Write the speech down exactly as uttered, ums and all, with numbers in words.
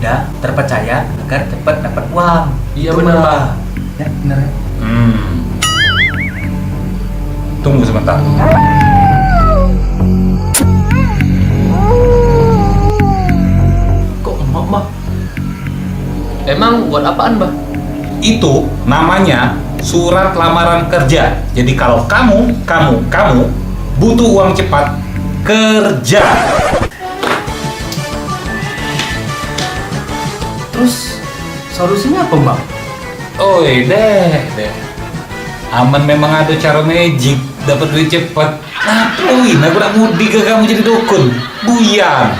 Mudah, terpercaya, agar cepat dapat uang. Iya, bener, Bang. Ya, bener ya. Hmm. Tunggu sebentar. Kok emak, Bang? Emang buat apaan, Bah? Itu namanya surat lamaran kerja. Jadi kalau kamu, kamu, kamu butuh uang cepat, kerja. Terus solusinya apa, Bang? Oi, deh, deh. Aman memang ada cara magic dapat duit cepat. Nah, poin aku nak mudik ke kamu jadi dukun. Buyang.